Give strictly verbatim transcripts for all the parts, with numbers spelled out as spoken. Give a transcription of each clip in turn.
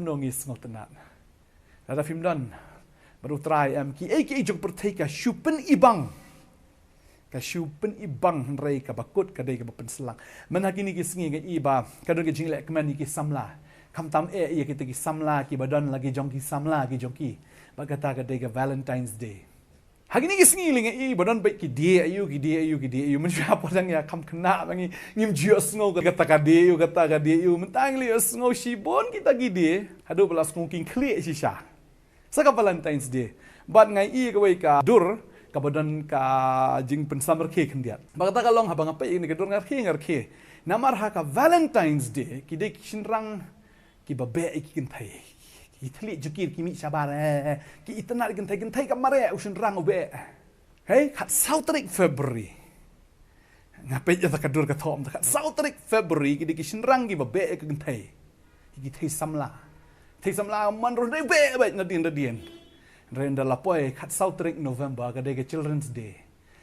Kumno ngi sngewtynnat? Lada phim don bad U Trai em, kiei kiei jong pyrthei ka shu pynibang. Ka shu pynibang, hynrei kaba kut ka dei kaba pynslem. Mynta ha kine ki sngi nga i ba ka don ka jingleh kmen ïa ki samla. Khamtam eh ïa kita ki samla kiba don la ki jong ki samla ki jong ki. Bad kata ka dei ka Valentine's Day. Ha kine ki sngi lei nga i ba don beit ki die aïu, ki die aïu, ki die aïu. Mynshuwa pat ïa nga kham khynnah ba ngi, ngim ju ïohsngew kata ka die aïu, kata ka die aïu. Mynta ngi la ïohsngew shibun kita ki die. Haduh ba la sngew kheiñ khlieh shisha. Sa ka Valentine's Day. Bad nga i kawei ka dur kaba don ka jingpynsamrkhie khyndiat. Ba kata ka long, haba nga peit ïa kane ka dur nga rkhie, nga rkhie. Namar ha ka Valentine's Day ki dei ki shynrang kiba beh ïa ki kynthei. Ki thylliej jukir, ki mih shabar, eh, ki itynnad ïa ki kynthei, kynthei ka mareh, u shynrang u beh. Hei, khatsaw tarik February. Nga peit ïa ka dur ka thoh, khatsaw tarik February ki dei ki shynrang kiba beh ïa ki kynthei. Ki kynthei samla. Kynthei samla man ruh dei beh beit nadien nadien. Hynrei ynda la poi khatsaw tarik November ka dei ka Children's Day.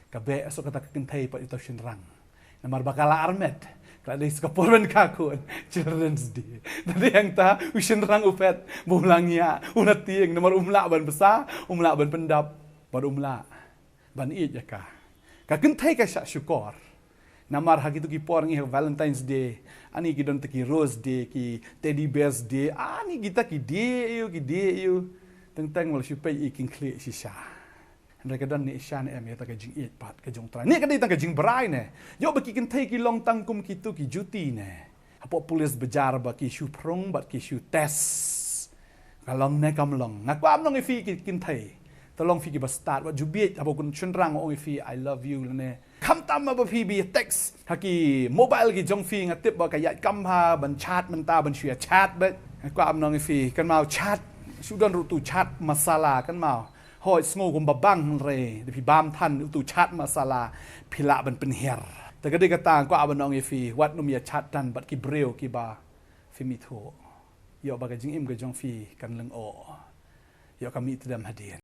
Ka beh shuh kata ka kynthei pat ïa uta u shynrang. Namar ba ka la armet. Ka la dei sa ka por ban kha khun. Children's Day. Te dei hangta u shynrang u phet ba um lah ngiah, um lah tieng. Namar um lah ban bsa, um lah ban pyndap, bad um lah ban ïeit ïa ka. Ka kynthei ka shah shukor. Namar ha kito ki por ngi ha Valentine's Day, ani ki don te ki Rose Day, ki Teddy Bears Day, ani kita ki die aïu, ki die aïu. Teng teng ba la shu peit ïa ki khlieh shisha. Hynrei ka don ne shisha ne em ïa kata ka jingïeit pat ka jong U Trai? Ne ka dei tang ka jingbrai ne? Ïoh ba ki kynthei ki long tang kum kito ki juti ne? Hapoh police bazaar ba ki shu phrung bad ki shu test. Ka long ne kam long? Nga kwah ban ong ïa phi ki kynthei, to long phi kiba stad, wat ju bieit haba u shynrang u ong ïa phi I love you lane. Khamtam ba phi ba ïa text ha ki mobile ki jong phi, nga tip ba ka ïaid kam bha ban chat mynta, ban shu ïa chat beit. Nga kwah ban ong ïa phi, kynmaw chat, shu don ruh utu chat masala, kynmaw. Hooid, sngew kumba bang, hynrei lada phi bam than utu chat masala, phi lah ban pynhiar. Te ka dei kata nga kwah ban ong ïa phi, wat nym ïa chat than bad ki briew kiba phim ithuh. Ïoh ba ka jingim ka jong phi kan lyngngoh. Ïoh ka mih tdem hadien.